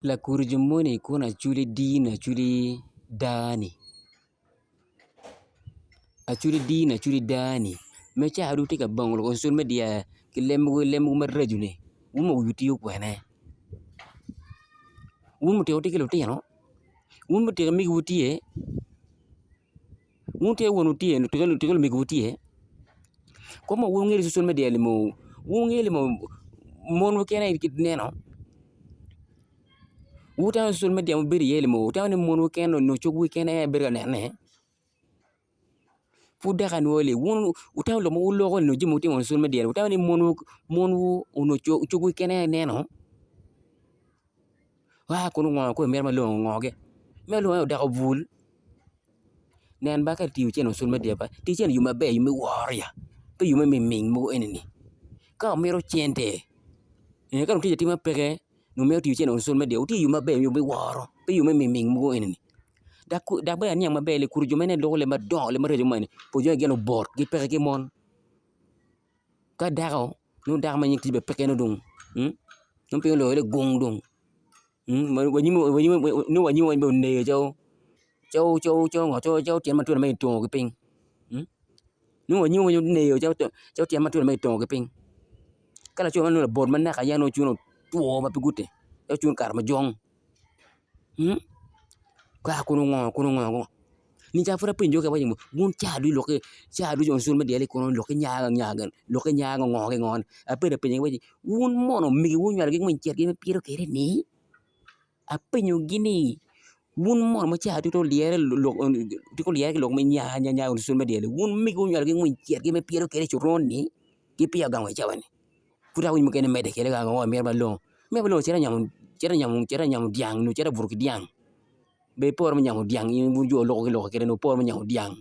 Lakurico moni kun acwali dini acwali daa-ni acwali dini acwali daa-ni ma ca dong tye ka bongo lok social media ki leb mogo leb mogo maraco-ni wun mogo wiwu tiyo kwene wun mutika wutye ki lutino wun mutika megiwu tye Wun tye wunu tye tika lumegiwu tye kong ma wun wungeyo social media limo wun wungeyo limo mon mukene aye kit neno wutamo ni social media ma wubedo iye limo wutamo ni mon keken nyo cogwu keken aye bedo ka nene pud dok anwoyo ni wun wutamo lok ma wuloko nyo jami ma wutimo i social media wutamo ni monwu onyo cogwu keken aye neno. Aa kono ngo kome mito malongo ngo gi me alonga ni odoko bul nen ba ka itiyo cene social media ba ti cene i yo maber yo me woro ya pe yo me miming mogo enini ka wumito cente ka dong tic atima peke nyo mito tiyo cene social media wuti i yo maber yo me woro pe yo me miming mogo enini dok bene aniang maber ni kodi jo ma ineno giloko leb madongo leb maraco kuman-ni pol jo gin obot gipeke ki mon. Ka dako nongo dako ma nying tye bene peke nongo dong nongo piny oloyo ni gung dong nongo wanyim weng dong oneyo calo tyen matwal ma kitongo ki piny nongo wanyim weng oneyo calo tyen matwal ma kitongo ki piny ka laco man nongo labot ma naka yam nongo cwinye otwo ma pe gute calo cwiny karamojong. Ka kono ngo kono ngo nica pud apenyo ki awaco ni wun ca ducu lokke ca ducu kono lokke lokke nya ngo ki ngo abedo ka penyogi awaci wun mono omegiwu onywalogi ma icito ipito kwede ni apenyogi ni wun mono ma ca ducu olyere ki lok me nya nya nya wun omegiwu onywalogi ma icito ipito kwede i coron ni gipeya ogamo i cawa-ni. Pud dok awinyo mukene medde kwede ngo mito malongo, mito malongo cito anyamo cito anyamo dyang nyo cito abuto ki dyang bene pe oromo nyamo dyang in wun jo wuloko ki lok kede nyo pe oromo nyamo dyang.